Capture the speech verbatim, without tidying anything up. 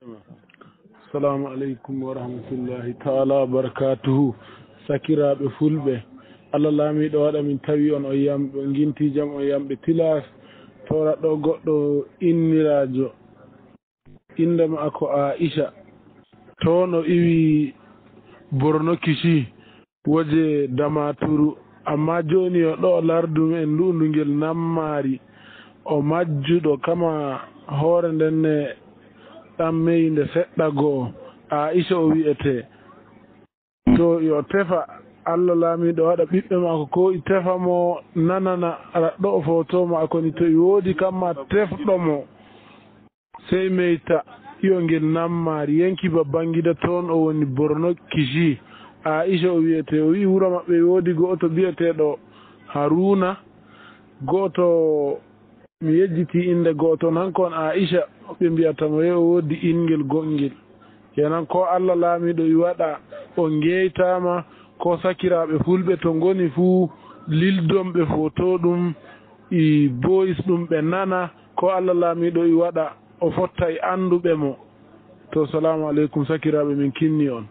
Assalamu aleykum wa rahmatullahi taala wa barakatuhu. Sakiraaɓe fulɓe, Allah laamiiɗo waɗa min tawi on o yiyam, ɓe nginti jam o yiyam ɓe tilas. Tora ɗo goɗɗo inniraajo, innde maako Aisha. Toon o iwi Borno Kishi, woje Damaturu. Amma jooni o ɗo lardu men lu'undu ngel Nammaari. O majjuɗo kama hoore nden ne ɗan meyi nde seɗɗa goo. Aisha o wi'ete. To yo tefa, Allah laamiiɗo waɗa ɓiɓɓe maako ko i tefa mo nanana raɗɗo o foto maako ni to i woodi kamma tefɗo mo. Sey meyta iyo ngel Nammaari yenki ba Bangida toon o woni Borno Kishi. Aisha o wi'ete, o wi'i wuro maɓɓe e woodi go'oto bi'eteeɗo Haruna, go'oto mi yejjiti innde go'oto on, hanko on Aisha ɓe mbi'ata mo, e o woodi inngel goɗngel. Kenan ko Allah laamiiɗo i waɗa o ngeytaama, ko sakiraaɓe fulɓe to ngoni fuu lildon ɓe foto ɗum i boyis ɗum ɓe nana, ko Allah laamiiɗo i waɗa o fotta e annduɓe mo. To, salaamu aleykum sakiraaɓe, min kinni on.